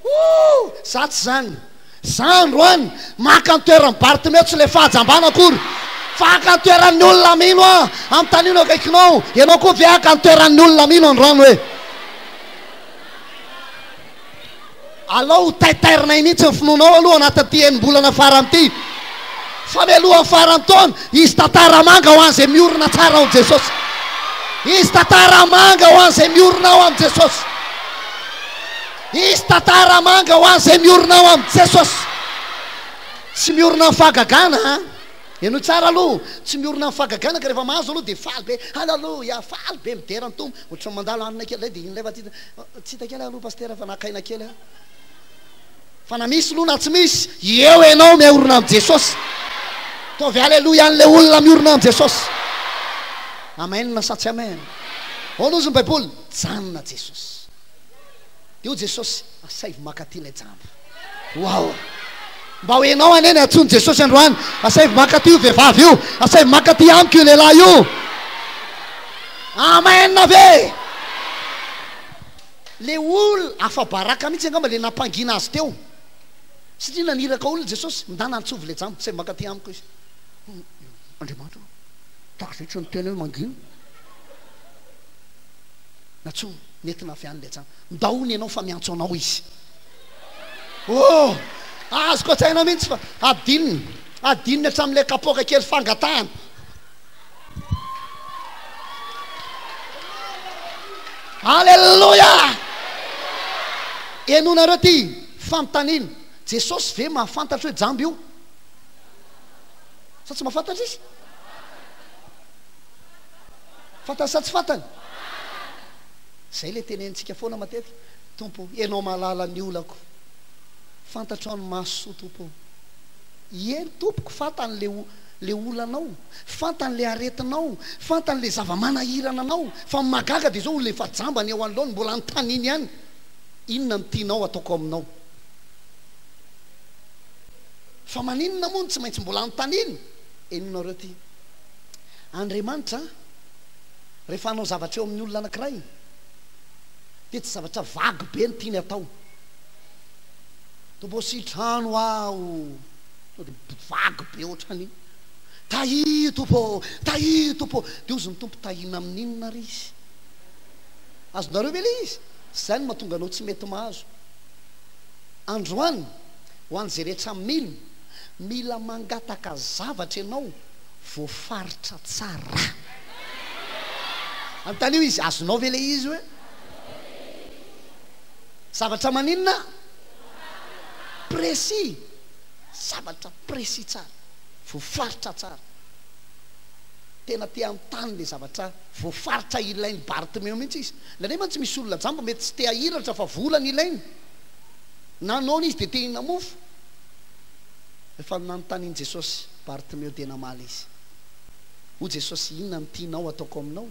Ooh! Za tsy zany. Za androany maka ny toeran'i Bartimeo tsy le fahajambana akory fa haka ny toeran'ny olona mino aho. Anontanio ny akaikinao, ianao koa ve haka ny toeran'ny olona mino androany hoe? Alao ho taitairinay mihitsy ny finoanao aloha anatin'ity enim-bolana farany ity. Fa mialohan'ny faran'ny taona, hisy tantara manga ho an'izay miorina tsara ao amin'i Jesosy. Hisy tantara manga ho an'izay miorina ao amin'i Jesosy. Hisy tantara manga ho an'izay miorina ao amin'i Jesosy. Tsy miorina amin'ny fahagagana an. Henoy tsara aloha, tsy miorina amin'ny fahagagana ka rehefa mahazo aloha dia faly be, haleloia, faly be midera ny Tompo, ohatran'ny mandalo hanina kely indray dia iny indray fa tsy hita, tsy hita kely aloha pasitera fa naka aina kely aho. Fa na misy loha na tsy misy, eo ianao miorina amin'i Jesosy. Ataovy haleloia an'ilay olona miorina amin'i Jesosy. Amen sa tsy amen? Ahoana hozy ny Baiboly? Janona Jesosy. Dia hoy Jesosy, asaivo makaty ilay jamba. Wow! Mba ho enao anie ny antsoin'i Jesosy androany. Asaivo mankaty io vehivavy io. Asaivo mankaty amiko io lehilahy io. Amen ve? Le ol afa-baraka mihitsy angamba le nampangina azy teo. Satria naniraka olona Jesosy, mindana antsovy le jamba, asaivo mankaty amiko izy. Andriamanitra ô, tahaka izay tsy niteny hoe mangina. Nantsoiny, nentina avy any le jamba. Ndao hono ianao fa miantso anao izy. Oh! Azoko an-tsaina mihitsy fa adinony, adinony hatramin'ilay kapoaka kely fangatahana. Aleloia! Henoinareo ity fanontaniana, Jesosy ve mahafantatra hoe jamba io? Sa tsy mahafantatra izy? Fantany sa tsy fantany? Izay ilay tenenintsika foana matetika. Tompo o, Ianao mahalala ny olako. Fantatrao ny mahasoa, Tompo o. Eny, Tompoko, fantany le, le olanao. Fantany le aretinao. Fantany le zava-manahirana anao. Fa ny mahagaga dia izao, olona efa jamba ny eo anoloany, mbola anontaniany ihany, Inona no tianao hataoko aminao? Fa maninona moa no tsy maintsy mbola anontaniany? Henonareo ity. Andriamanitra, rehefa hanao zavatra eo amin'ny olona anankiray, dia tsy zavatra vague be no tiany atao. Tompo ô sitrano aho. Tonga dia vague be ohatran'iny. Tahio Tompo ô, tahio Tompo ô. Dia hozy ny Tompo tahiana amin'inona ary izy? Azonareo ve ilay izy? Izay no mahatonga anao tsy mety mahazo. Androany, ho an'izay rehetra mino, mila mangataka zavatra ianao voafaritra tsara. Anontanio izy, azonao ve ilay izy hoe? Zavatra maninona? Précis. Zavatra précis tsara. Voafaritra tsara. Tena te hanontany ilay zavatra voafaritra ilain'i Bartimeo mihitsy izy. Indraindray mantsy misy olona jamba mety tsy te hahiratra fa vola no ilainy. Na noana izy dia te hihina mofo. Rehefa nanontanian'i Jesosy Bartimeo dia namaly izy. Hoy Jesosy, Inona no tianao hataoko aminao?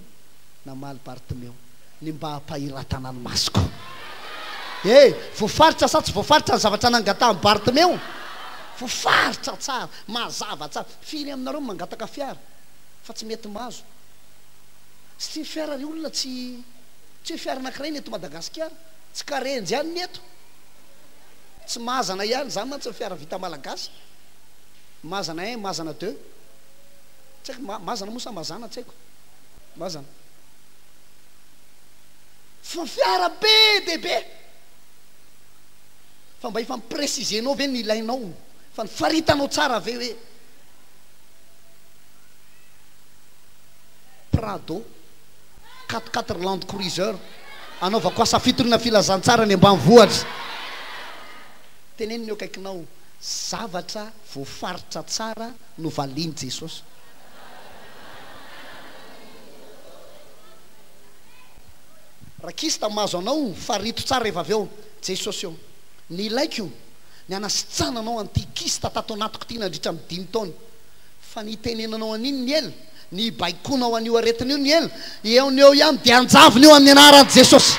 Namaly Bartimeo, Ny mba hampahiratana ny masoko. He, voafaritra sa tsy voafaritra ny zavatra nangatahan'i Bartimeo? Voafaritra tsara, mazava tsara. Firy aminareo no mangataka fiara fa tsy mety mahazo? Satria ny fiara ry olona tsy tsy hoe fiara anankiray ny eto Madagasikara, tsy karenjy ihany ny eto. Tsy mazana ihany, izany mantsy ny fiara vita malagasy. Mazana un, mazana deux. Tsy haiko, mazana moa sa mazana tsy haiko. Mazana. Fa fiara be dia be. Fa mba efa mi-preciser-nao ve ny ilainao? Fa nifaritanao tsara ve hoe Prado, quatre quatre Land Cruiser, anaovako asa fitoriana filazantsara any ambanivohitra. Teneno ny eo akaikinao, zavatra voafaritra tsara no valian'i Jesosy. Raha kista mahazo anao, farito tsara rehefa avy eo, Jesosy ô, ny ilaiko ny hanasitrananao an'ity kista tato anatiko ity nandritra ny dimy taona. Fa ny hitenenanao an'iny ny ela, ny hibaikoanao an'io aretina io ny ela, eo no eo ihany dia hanjavona io amin'ny anaran'i Jesosy.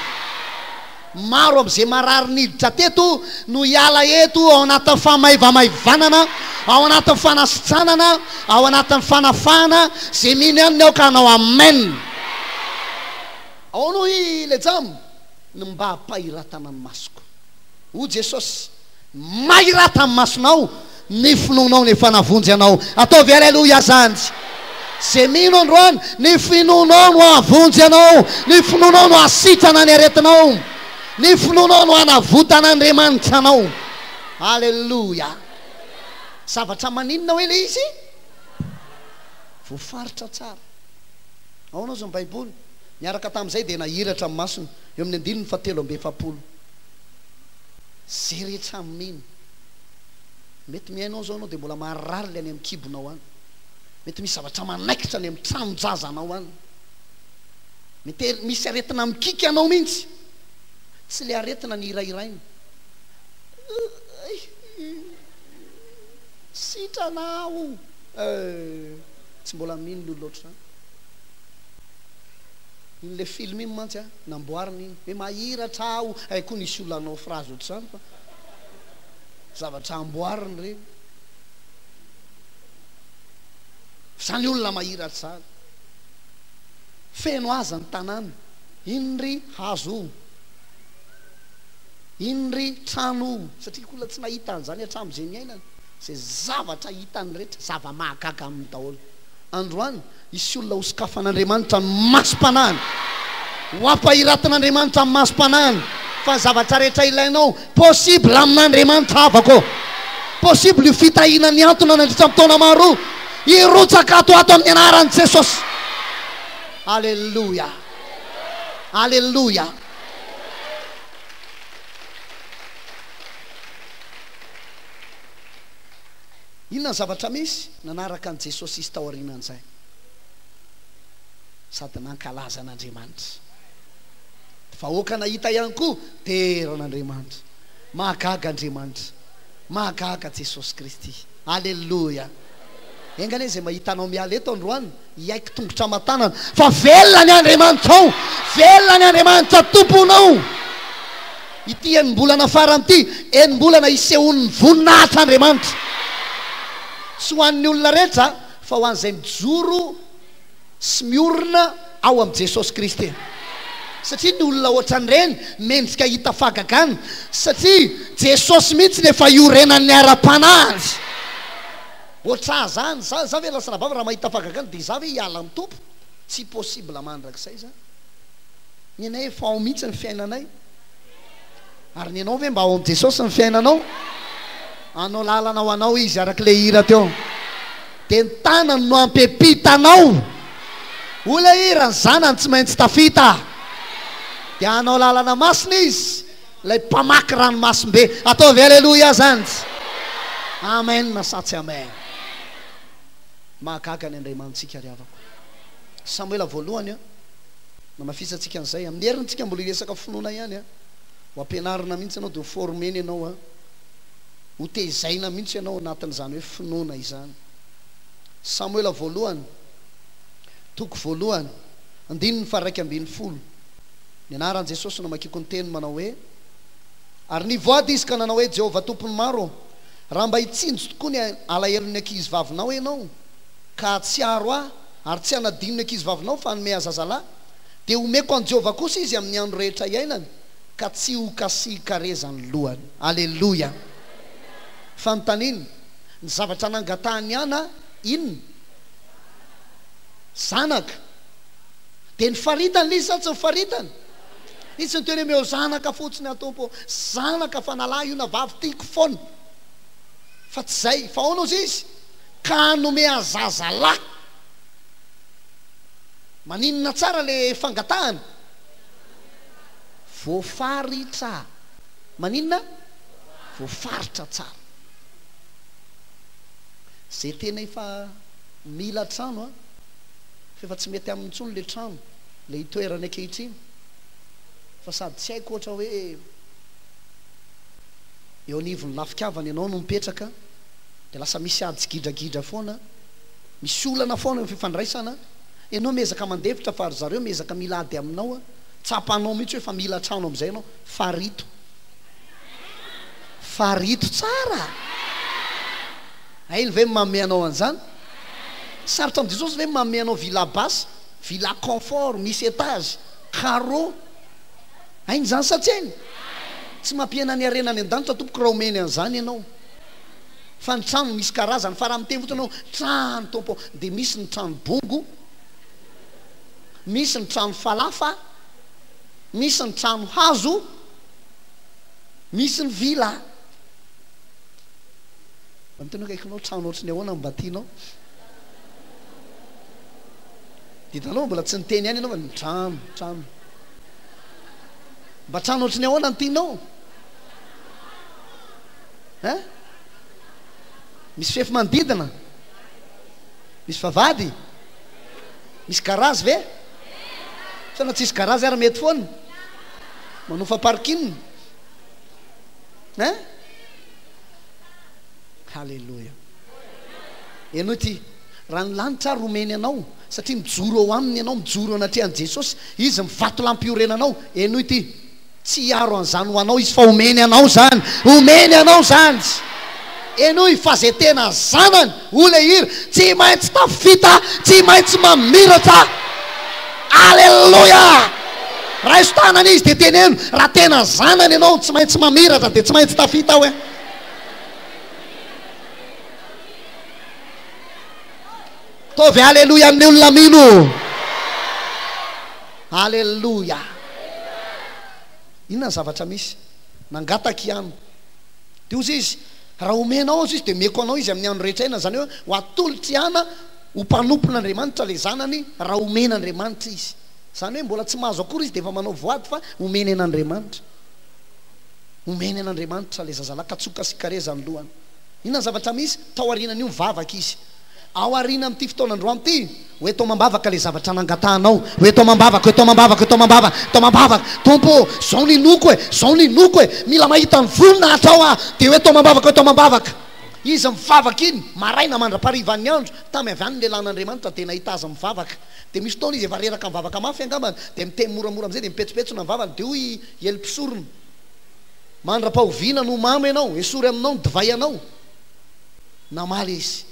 Maro amin'izay marary niditra teto no hiala eto ao anatin'ny famaivamaivanana, ao anatin'ny fanasitranana, ao anatin'ny fanafahana, izay mino ihany ny aoka hanao amen. Ahoana hoy ilay jamba? Ny mba hampahiratana ny masoko. Hoy Jesosy, Mahirata ny masonao, ny finoanao no efa nahavonjy anao. Ataovy Aleloia zany. Ze mino androany, ny finoanao no hahavonjy anao, ny finoanao no hahasitrana ny aretinao, ny finoanao no hanavotan'Andriamanitra anao. Aleloia. Zavatra maninona hoe le izy? Voafaritra tsara. Ahoana hozy ny Baiboly? Niaraka tamin'izay dia nahiratra ny masony, eo amin'ny andininy fahatelo amby efapolo. Ze rehetra mino. Mety mihaino ao zao anao dia mbola marary le any amin'ny kibonao any. Mety misy zavatra manaikitra any amin'ny tranon-jazanao any. Mety misy aretina mikiky anao mihitsy. Tsy le aretina ny hirahiraina. Sitrana aho. Eh, tsy mbola mino ny olona ohatr'izany. Iny le film iny mantsy a, namboarina iny. Hoe mahiratra aho. Hay koa nisy olona hanao phrase ohatr'izany fa zavatra amboarina ireny. Izany olona mahiratra izany. Feno aza ny tanàna. Iny ry hazo o. Iny ry trano o. Satria olona tsy nahita an'izany hatramin'izay niainany. Izay zavatra hitany rehetra, zava-mahagaga aminy daholo. Androany, Hisy olona hosokafan'Andriamanitra ny masom-panahiny. Ho ampahiratin'Andriamanitra ny masom-panahiny fa ny zavatra rehetra ilainao, possible amin'Andriamanitra havako ô. Possible io fitahiana nihantona nandritra ny taona maro io, hirotsaka ato ato amin'ny anaran'i Jesosy. Aleloia. Aleloia. Inona ny zavatra misy? Nanaraka an'i Jesosy izy taorianan'izay, sady nankalaza an'Andriamanitra. Ny vahoaka nahita ihany koa, dera an'Andriamanitra. Mahagaga Andriamanitra. Mahagaga Jesosy Kristy. Aleloia. Enga anie izay mahita anao miala eto androany, hiaiky tongotra aman-tanana fa velona ny Andriamanitrao, velona ny Andriamanitra Tomponao. Ity enim-bolana farany ity, enim-bolana hisehoan'ny voninahitr'Andriamanitra. Tsy ho an'ny olona rehetra, fa ho an'izay mijoro sy miorina ao amin'i Jesosy Kristy. Satria ny olona ohatran'ireny mendrika hahita fahagagana, satria Jesosy mihitsy no efa iorenan'ny ara-panahiny. Ohatr'ahy zany, za, za ve lasa rahavavy raha mahita fahagagana dia za ve hiala amin'ny Tompo? Tsy possible mandrakizay zany. Ny anay efa ao mihitsy ny fiainanay. Ary ny anao ve mba ao amin'i Jesosy ny fiainanao? Hanao lalana ho anao Izy araka ilay hira teo. Dia ny tanany no hampepita anao. Hoy ilay hira, ny zanany tsy maintsy tafita. Dia hanao lalana masina Izy, ilay mpamaky ranomasimbe. Ataovy Aleloia zany. Amen sa tsy amen? Mahagaga ny Andriamanitsika ry havako. Samoela voalohany an. Namafisantsika an'izay. Amin'ny heriny tsika mbola hiresaka finoana ihany an. Ho ampianarina mihitsy ianao dia ho former-na ianao an. Ho tezaina mihitsy ianao anatin'izany hoe finoana izany. Samoela voalohany, toko voalohany, andininy faha-11. Ny anaran'i Jesosy no amakiako ny teny manao hoe, Ary nivoady izy ka nanao hoe, Jehovah Tompon'ny maro ô, raha mba hitsinjo tokoa ny alahelon'ny ankizivavinao ianao, ka hahatsiaro ahy, ary tsy hanadino ny ankizivavinao fa hanome ahy zazalahy, dia homeko an'i Jehovah kosa izy amin'ny andro rehetra iainany, ka tsy hokasihin-kareza ny lohany. Aleloia! Fanontaniana, Ny zavatra nangatahan'i Hana, inona? Zanaka. Dia nifaritany ilay izy sa tsy nifaritany? Izy tsy niteny hoe omeo zanaka fotsiny aho Tompo ô, zanaka fa na lahy io na vavy tiako foana. Fa tsy izay. Fa ahoana hozy izy? Ka hanome ahy zazalahy. Maninona tsara le fangatahana? Voafaritra. Maninona? Voafaritra tsara. Ze tena efa mila trano an, fa efa tsy mety aminy intsony le trano, le itoerany ankehitriny. Fa sady tsy haiko ohatra hoe eo anivon'ny lafin-kavana ianao no mipetraka dia lasa misy ady sy gidragidra foana, misy olana foana eo amin'ny fifandraisana, ianao miezaka mandefitra fa ry zareo miezaka mila ady aminao, tsapanao mihitsy hoe efa mila trano amin'izay ianao, farito. Farito tsara! Hainy ve ny manome anao an'izany? Sarotra amin'i Jesosy ve ny manome anao villa basse, villa confort, misy étage, carreau? Hainy izany sa tsy hainy? Tsy mampihena ny harena any an-danitra tompoko raha omeny an'izany ianao. Fa ny trano misy karazany. Fa raha miteny fotsiny ianao, trano Tompo ô, dia misy ny trano bongo, misy ny trano falafa, misy ny trano hazo, misy ny villa. Mba miteny hoe akaikinao trano ohatry ny ahoana no mba tianao? Dia hitanao mbola tsy niteny ihany ianao fa ny trano, trano. Mba trano ohatry ny ahoana no tianao? Hein? Misy fefy manodidina? Misy vavahady? Misy garage ve? Sa na tsisy garage ary mety foana? Manofa parking? Hein? Haleloia. Henoy ity, raha ny lanitra ary omeny anao, satria mijoro eo aminy ianao, mijoro eo anatrehan'i Jesosy, Izy ny vatolampy iorenanao, henoy ity, tsy hiaro an'izany ho anao Izy fa omeny anao izany, omeny anao izany. Henoy fa izay tena zanany, hoy ilay hira, tsy maintsy tafita, tsy maintsy mamiratra. Aleloia! Raiso tanana izy dia teneno, raha tena zanany ianao, tsy maintsy mamiratra dia tsy maintsy tafita hoe. Ataovy aleloia amin'ny olona mino. Aleloia. Inona ny zavatra misy? Nangataka i Ana. Dia hozy izy, raha omenao azy izy dia omeko anao izy amin'ny andro rehetra iainana. Izany hoe ho atolotr'i Ana ho mpanompon'Andriamanitra ilay zanany raha omen'Andriamanitra izy. Izany hoe mbola tsy mahazo akory izy dia efa manao voady fa omeny an'Andriamanitra. Omeny an'Andriamanitra ilay zazalahy ka tsoka sy kareza ny lohany. Inona ny zavatra misy? Tao aorianan'io mivavaka izy. Ao aoriana amin'ity fotoana androany ity, ho eto amam-bavaka ilay zavatra nangatahanao. Ho eto amam-bavaka, ho eto amam-bavaka, ho eto amam-bavaka, eto amam-bavaka. Tompo ô, izao no inoako e, izao no inoako e. Mila mahita ny voninahitrao aho. Dia ho eto amam-bavaka, ho eto amam-bavaka. Izy mivavaka iny, maraina mandra-paharivan'ny andro, tamy avy any ny lehilahin'Andriamanitra dia nahita azy mivavaka. Dia misy fotoana izy efa reraka mivavaka mafy angambany, dia miteny moramora amin'izay, dia mipetsopetsona ny vavany, dia hoy i Ely mpisorona, Mandra-pahoviana no mamo ianao? Esory aminao ny divay anao. Namaly izy,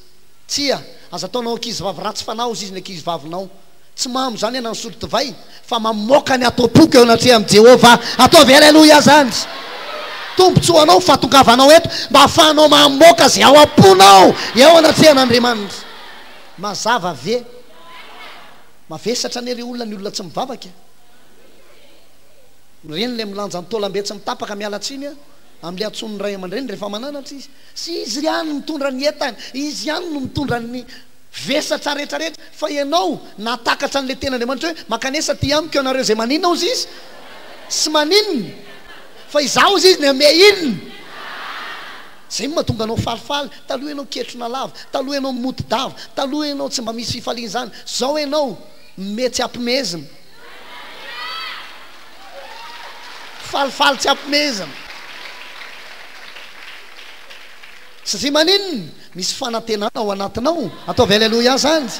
Tsia, aza ataonao ankizivavy ratsy fanahy hozy izy ny ankizivavinao. Tsy mamo izany ianao nisotro divay, fa mamoaka ny ato am-poko eo anatrehan'i Jehovah. Ataovy Aleloia izany! Tombontsoa anao ny fahatongavanao eto, mba hahafahanao mamoaka izay ao am-ponao eo anatrehan'Andriamanitra. Mazava ve? Mavesatra anie ry olona ny olona tsy mivavaka e! Ireny ilay milanja ny taolam-be tsy mitapaka, miala tsiny aho, amin'ilay antsoin'ny ray aman-dreny rehefa mananatra izy. Sy izy ihany no mitondra ny entany, izy ihany no mitondra ny vesatra rehetra rehetra, fa ianao nahatakatra an'ilay tenin'Andriamanitra hoe, mankanesa aty amiko ianareo izay maninona hozy izy? Sy maninona? Fa izaho hozy izy ny ame inona? Izay no mahatonga anao falifaly, taloha ianao ketrona lava, taloha ianao mody dava, taloha ianao tsy mba misy fifaliana izany, izao ianao mety tsy ampimezina. Falifaly tsy ampimezina. Satria maninona? Misy fanantenana ao anatinao. Ataovy Aleloia zany.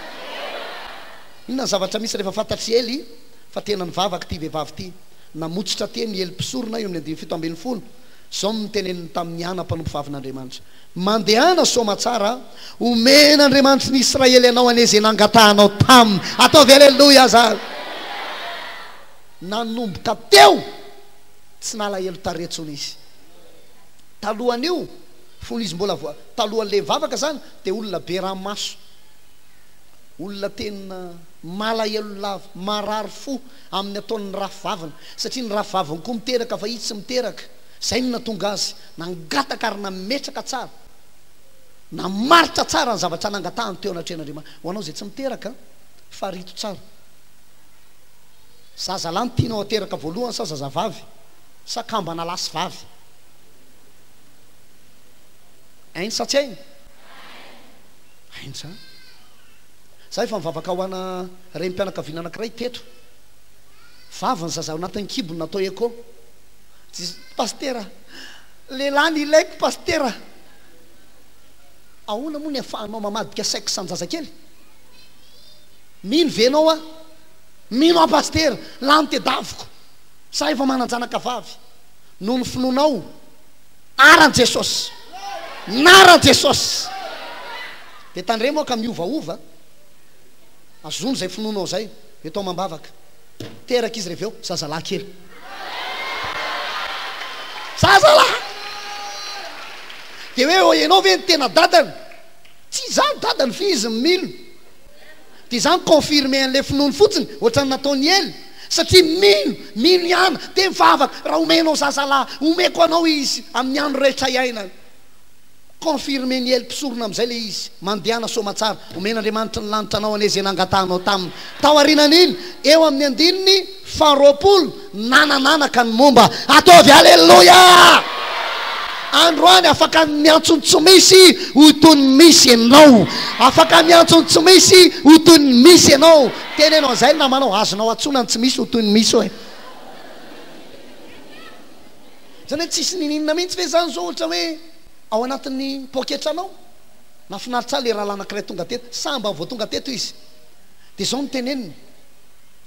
Inona ny zavatra misy rehefa fantatr'i Ely fa tena nivavaka ity vehivavy ity? Namotsitra teny i Ely mpisorona eo amin'ny andininy 17. Izao no noteneniny tamin'i Hana mpanompovavin'Andriamanitra, Mandehana soamatsara, omen'Andriamanitry ny Israely anao anie izay nangatahanao taminy. Ataovy Aleloia zany. Nanomboka teo, tsy nalahelo tarehy intsony izy. Talohan'io, fony izy mbola vo, talohan'ilay nivavaka izany, dia olona be ranomaso, olona tena malahelo lava, marary fo amin'ny ataon'ny rafivaviny, satria ny rafivaviny koa miteraka fa izy tsy miteraka. Izay no nahatonga azy nangataka ary nametraka tsara, namaritra tsara ny zavatra nangatahany teo anatrehan'Andriamanitra. Ho anao izay tsy miteraka, farito tsara. Zazalahy no tianao hateraka voalohany sa zazavavy? Sa kambana lahy sy vavy? Hainy sa tsy hainy? Hainy izany. Za efa nivavaka ho ana renim-pianakaviana anankiray teto. Vavy ny zaza ao anatin'ny kibony natao echo. Jesosy, Pasitera, lehilahy ny ilaiko Pasitera. Ahoana moa ny afahanao mamadika sexe an-jazakely? Mino ve ianao aho? Mino aho Pasitera, lahy no tedaviko. Za efa manan-janaka vavy. Noho ny finoanao, aran'i Jesosy. Naran'i Jesosy. Dia tandremo aho ka miovaova. Azony izay finoanao izay. Eto amam-bavaka. Teraka izy reveo, zazalahy kely. Zazalahy! Dia hoe ianao ve ny tena dadany? Tsy izaho ny dadany fa izy no mino. Dia izaho mi-confirmer an'ilay finoany fotsiny, ohatran'ny nataon'i Ely. Satria mino, mino ihany, dia mivavaka, raha omenao zazalahy, omeko anao izy amin'ny andro rehetra iainany. Confirmer-n'i Ely mpisorona amin'izay ilay izy, Mandehana soamatsara, omen'Andriamanitry ny lanitra anao anie izay nangatahanao taminy. Taorianan'iny, eo amin'ny andininy faharoapolo, nanan'anaka ny momba. Ataovy Aleloia! Androany afaka miantso ny tsy misy ho toy ny misy ianao. Afaka miantso ny tsy misy ho toy ny misy ianao. Teneno an'izay ny namanao, azonao antsoina ny tsy misy ho toy ny misy hoe. Zany hoe tsisy niniana mihitsy ve zany zao ohatra hoe ao anatin'ny poketranao? Nahafinaritra ahy le rahalahy anakiray tonga teto, sambany vao tonga teto izy. Dia zao no teneniny,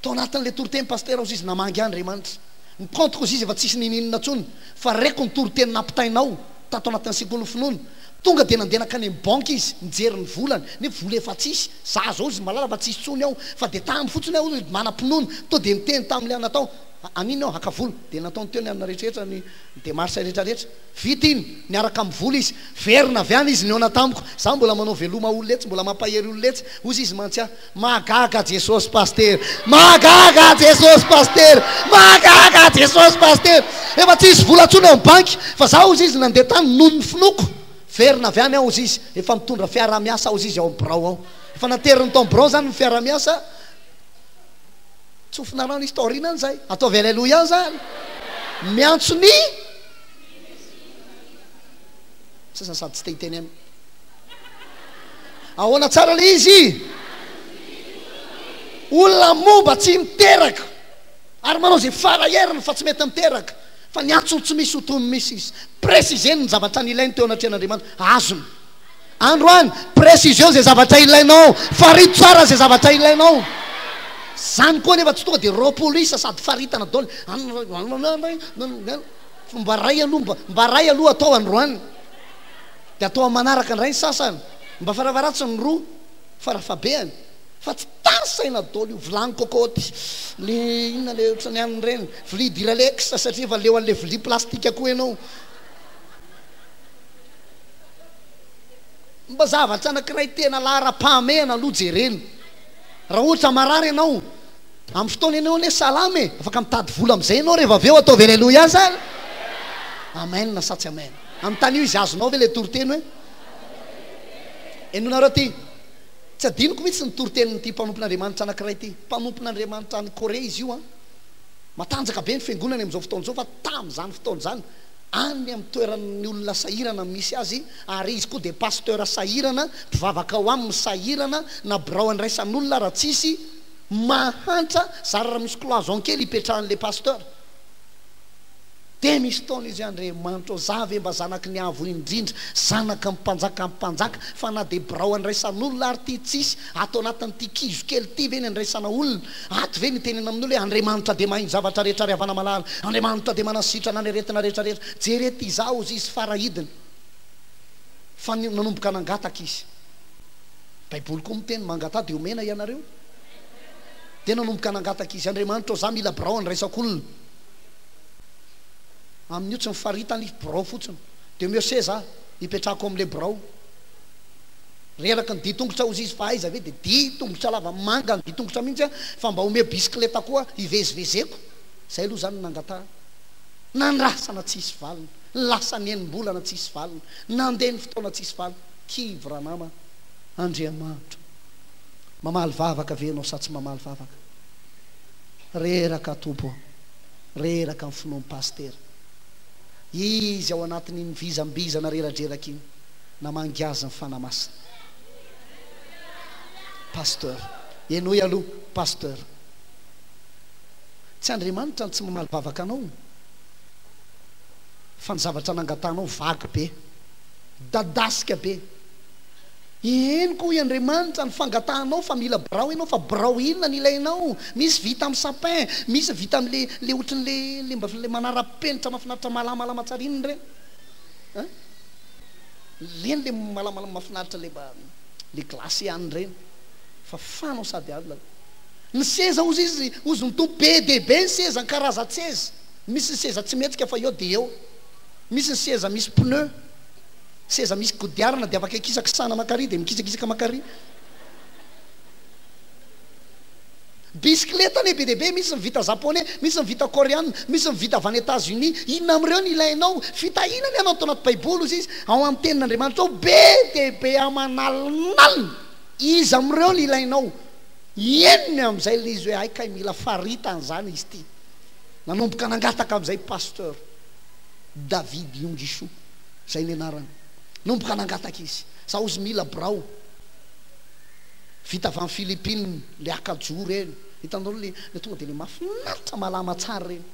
tao anatin'le toriteny pasitera hozy izy namangy ahy Andriamanitra. Ny compte-ko hozy izy efa tsisy niniana intsony fa reko ny toriteny nampitainao tato anatin'ny sekolin'ny finoana. Tonga dia nandeha nankany amin'ny banky izy nijery ny volany, nefa vola efa tsisy. Za zao hozy mahalala fa tsisy intsony ao fa dia tamy fotsiny aho hozy manam-pinoana. To dia niteny tamin'ilay natao. An'inona aho haka vola? Dia nataony teo ny anona rehetrarehetra, ny demarche rehetrarehetra. Vita iny, niaraka amin'ny vola izy. Verina avy any izy nihaona tamiko. Za mbola manao veloma olona etsy, mbola mampahery olona etsy. Hozy izy mantsy ahy, Mahagaga Jesosy Pasitera! Mahagaga Jesosy Pasitera! Mahagaga Jesosy Pasitera! Efa tsisy vola intsony ao amin'ny banky, fa za hozy izy nandeha tany noho ny finoako. Verina avy any aho hozy izy, efa mitondra fiaraha-miasa hozy izy ao amin'ny birao ao. Efa nateriny tao amin'ny birao izany ny fiaraha-miasa. Tsofina rano izy taoriana an'izay. Ataovy Aleloia zany. Miantso ny sasany sady tsy te hiteny aminy. Ahoana tsara le izy? Olona momba tsy miteraka ary manao izay fara heriny fa tsy mety miteraka fa ny antsony tsy misy ho toy ny misy izy. Préciser-ny ny zavatra nilainy teo anatrehan'Andriamanitra. Azony. Androany, précision izay zavatra ilainao, farito tsara izay zavatra ilainao. Zany koa anefa tsy tonga dia 20 isa sady faritana daholo. Mba ray aloha, mba ray aloha atao androany. Dia atao amin'ny manaraka indray ny sasany. Mba farafaharatsiny ny roa, farafahabehany. Fa tsy tany saina daholo io vilany cocotte, ny inona le ohatran'ny anona ireny, vilia duralex satria efa leo an'ilay vilia plastika koa ianao. Mba zavatra anankiray tena laharam-pahamehana aloha jerena. Raha ohatra marary ianao, amin'ny fotoana ianao anie salama e, afaka mitady vola amin'izay ianao rehefa avy eo, ataovy aleloia zany. Amen sa tsy amen? Anontanio izy azonao ve ilay toriteny hoe Henoinareo ity, tsy adinoko mihitsy ny toritenin'ity mpanompon'Andriamanitra anankiray ity. Mpanompon'Andriamanitra any Corée izy io an. Matanjaka be ny fiangonany amin'izao fotoana izao fa tamin'izany fotoana izany any amin'ny toeran'ny olona sahirana misy azy ary izy koa dia pasteur sahirana, mpivavaka ao aminy sahirana, na birao andraisan'olona ara tsisy, mahantra, zara raha misy cloison kely ipetrahan'ilay pasteur. Dia misy fotoana izy hoe Andriamanitra ô, za ve mba zanaky ny Avo Indrindra, zanaky ny Mpanjakan'ny mpanjaka, fa na dia birao andraisan'olona ary ity tsisy, ato anatin'ity kizo kely ity ve ny andraisana olona? Ato ve ny itenena amin'olona hoe Andriamanitra dia mahay ny zavatra rehetra ry havana malala, Andriamanitra dia manasitrana ny aretina rehetra rehetra. Jereo ity izaho hozy izy farahidiny fa nanomboka nangataka izy. Baiboly koa miteny mangataha dia omena ianareo. Dia nanomboka nangataka izy, Andriamanitra ô, za mila birao andraisako olona. Amin'io tsy ny faritany birao fotsiny. Dia omeo seza aho hipetrahako amin'ilay birao. Reraka ny dian-tongotra hozy izy fa aiza ve dia dian-tongotra lava manga ny dian-tongotra mihitsy aho fa mba omeo bisikileta koa hivezivezeko. Izay aloha izany no nangatahana. Nandrasana tsisy valiny. Lasa ny enim-bolana tsisy valiny. Nandeha ny fotoana tsisy valiny. Kivy ranama. Andriamanitra. Mamaly vavaka ve ianao sa tsy mamaly vavaka? Reraka Tompo ô. Reraka ny finoan'i Pasitera. Izy ao anatin'iny vizambizana reradreraka iny. Namangy azy ny Fanahy Masina. Pasteur. Henoy aloha, Pasteur. Tsy Andriamanitra no tsy mamaly vavaka anao fa ny zavatra nangatahanao vague be, dadasika be. Henoko hoy Andriamanitra ny fangatahanao fa mila birao ianao fa birao inona no ilainao? Misy vita amin'ny sapin, misy vita amin'le le ohatran'le le mba le manara-penitra mahafinaritra malamalama tsara inona ireny? An? Ireny le malamalama mahafinaritra le mba le glacé any ireny fa fanao sady alina. Ny seza hozy izy, hozy ny Tompo, be dia be ny seza, ny karazan-tseza. Misy ny seza tsy mihetsika fa eo dia eo. Misy ny seza misy pneu, seza misy kodiarana dia afaka ikisakisahana mankary dia mikisakisaka mankary. Bisikileta anie be dia be, misy ny vita japonais, misy ny vita koreana, misy ny vita avy any Etats Unis. Inona amin'ireo no ilainao? Fitahiana ny anao ato anaty Baiboly hozy izy, ao amin'ny tenin'Andriamanitra ao be dia be aman'alinalina. Iza amin'ireo no ilainao? Henony amin'izay ilay izy hoe hay kay mila faritany izany izy ity. Nanomboka nangataka amin'izay Pasteur David Yongishu, izay ny anarany. Nanomboka nangataka izy. Za hozy mila birao vita avy any Philippines, le akajoro ireny. Hitanareo le le tonga dia le mahafinaritra malama tsara ireny.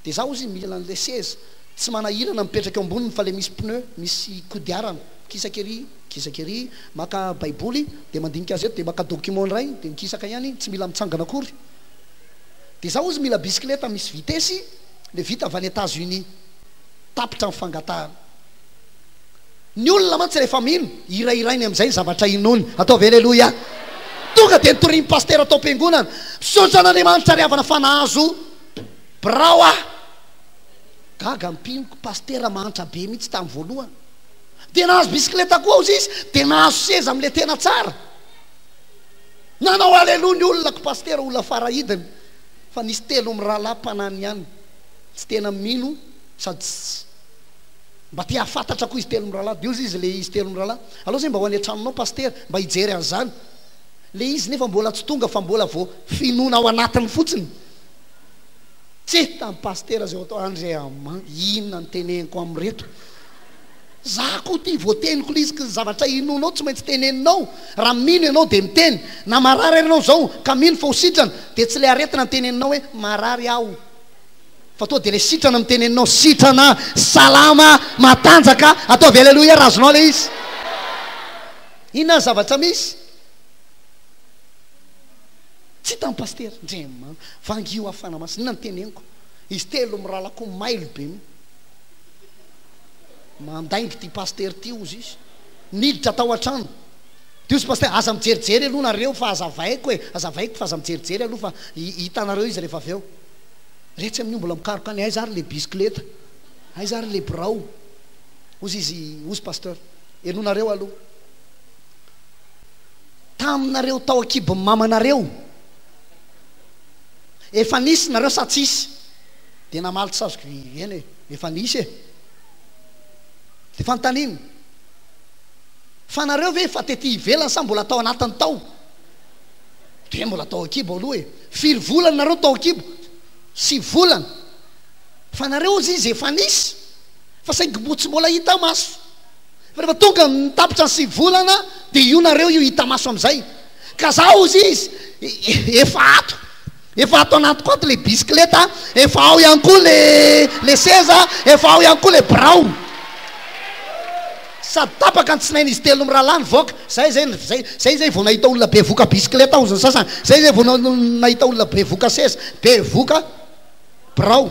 Dia za hozy mila an'ilay seza tsy manahirana mipetraka eo amboniny fa le misy pneu, misy kodiarana. Mikisaka ery. Mikisaka ery, maka baiboly, dia mandinika azy eto, dia maka document indray, dia mikisaka ihany, tsy mila mitsangana akory. Dia za hozy mila bisikileta misy vitesy, le vita avy any Etats Unis. Tapitra ny fangatahana. Ny olona mantsy rehefa mino, hirahirainy amin'izay ny zavatra inoany. Ataovy Aleloia. Tonga dia nitorian'ny pasitera tao am-piangonana, Misaotra an'Andriamanitra ry havana fa nahazo birao aho. Gaga ny mpino, pasitera mahantra be mihitsy tamin'ny voalohany. Dia nahazo bisikileta koa ozy izy, dia nahazo seza amin'ilay tena tsara. Nanao aleloia ny olona ko pasitera olona farahidiny fa nisy telo mirahalahy mpanany ihany tsy tena mino sady tsy mba te hahafantatra koa izy telo mirahalahy. Dia ozy izy le izy telo mirahalahy, aleo zay mba ho any an-tranonao pasitera mba hijery an'izany. Le izy nefa mbola tsy tonga fa mbola vao finoana ao anatiny fotsiny. Tsy hitan'ny pasitera izay ho atao, Andriamanitra, inona no teneniko amin'ireto? Za koa ty voateniko le izy ny zavatra inoanao tsy maintsy teneninao, raha mino ianao de miteny, na marary ary ianao zao ka mino fa ho sitrana de tsy le aretina no teneninao hoe marary aho fa toa de le sitrana no teneninao sitrana, salama, matanjaka, ataovy aleloia raha azonao le izy. Inona ny zavatra misy? Tsy hitan'i pasitera, ndrema, vangio aho fanahy masina, inona no teneniko? Izy telo mirahalahy koa mailo be mihitsy. Mandainga ity pasitera ity hozy izy. Niditra tao an-trano. Dia hozy pasitera, aza mijerijery aloha nareo fa hazavaiko e, hazavaiko fa aza mijerijery aloha fa hitanareo izy rehefa avy eo. Retsy amin'io mbola mikaroka any, aiza ary le bisikileta, aiza ary le birao. Hozy izy, hozy pasteur, henoinareo aloha. Taminareo tao an-kibon'ny mamanareo, efa nisy nareo sa tsisy? Dia namaly tsy azoko eny e, efa nisy e. Dia fanontaniana, fa nareo ve efa tety ivelany sa mbola tao anatiny tao? Dia mbola tao an-kibo aloha e. Firy volana nareo tao an-kibo? Sivy volana. Fa nareo hozy izy efa nisy, fa saingy mbo tsy mbola hita maso. Fa rehefa tonga ny tapitra ny sivy volana dia io nareo io hita maso amin'izay. Ka za hozy izy efa ato. Efa ato anatiko ato le bisikileta, efa ao ihany koa le le seza, efa ao ihany koa le birao. Sady tapaka ny tsinain'izy telo mirahalahy nivoaka. Zay zay zay zay zay vao nahita olona bevoka bisikileta hozy ny sasany. Zay zay vao nahita olona bevoka seza, bevoka birao.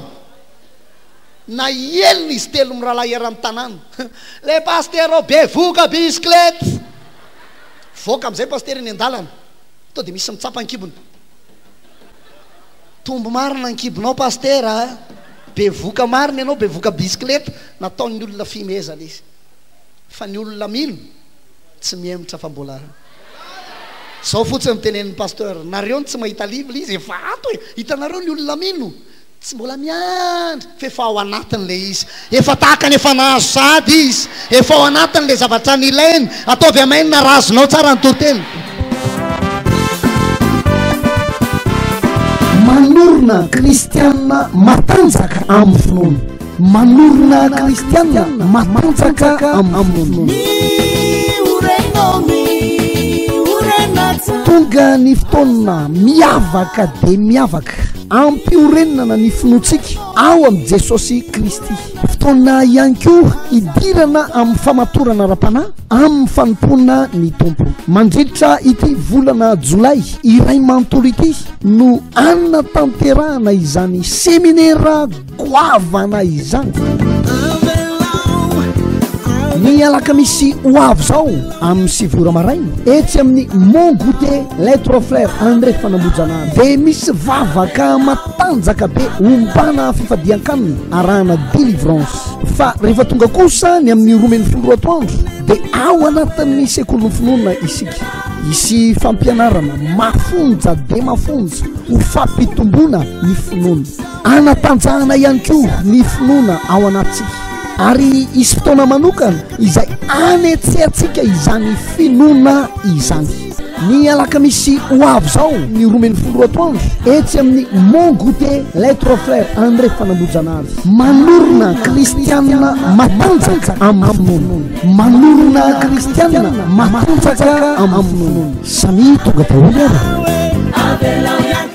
Nahelina izy telo mirahalahy eran'ny tanàna. Le pasitera ao bevoka bisikileta. Voaka amin'izay pasitera eny an-dalana. To dia misy mitsapa ny kibony. Tombo marina ny kibonao pasitera a! Bevoka marina ianao, bevoka bisikileta, nataon'ny olona fihomehezana izy. Fa ny olona mino tsy mihemotra fa mbola Zao fotsiny no tenenin'ny pasteur, nareo no tsy mahita livre izy efa ato e! Hitanareo ny olona mino Tsy mbola miandry fa efa ao anatiny ilay izy. Efa tahaka ny efa nahazo sahady izy. Efa ao anatiny ilay zavatra nilainy. Ataovy amen raha azonao tsara ny toriteny. Manorina kristiana matanjaka amin'ny finoana. Manorina kristiana matanjaka amin'ny finoana. Tonga. Tonga ny fotoana miavaka dia miavaka ampiorenana ny finoantsika ao amin'i Jesosy Kristy. Fotoana ihany koa hidirana amin'ny famatorana ara-panahy amin'ny fanompoana ny Tompo. Mandritra ity volana Jolay iray manontolo ity no hanatanterahana izany seminera goavana izany. Ny alakamisy ho avy izao amin'ny 9 ora maraina etsy amin'ny Mont Goûter Les Trois Frères Andrefanambojanahary dia misy vavaka matanjaka be ombana fifadian-kanina arahana délivrance. Fa rehefa tonga kosa ny amin'ny 12 atoandro dia ao anatin'ny sekolin'ny finoana isika. Hisy fampianarana mafonja dia mafonja ho fampitomboana ny finoana. Hanatanjahana ihany koa ny finoana ao anatintsika ary hisy fotoana manokana izay hanetsehantsika izany finoana izany. Ny alakamisy ho avy izao ny 12 atoandro etsy amin'ny Mont Goûter Les Trois Frères Andrefanambojanahary. Manorina kristianina matanjaka amin'ny finoana. Manorina kristianina matanjaka amin'ny finoana. Samia tonga daholo ary.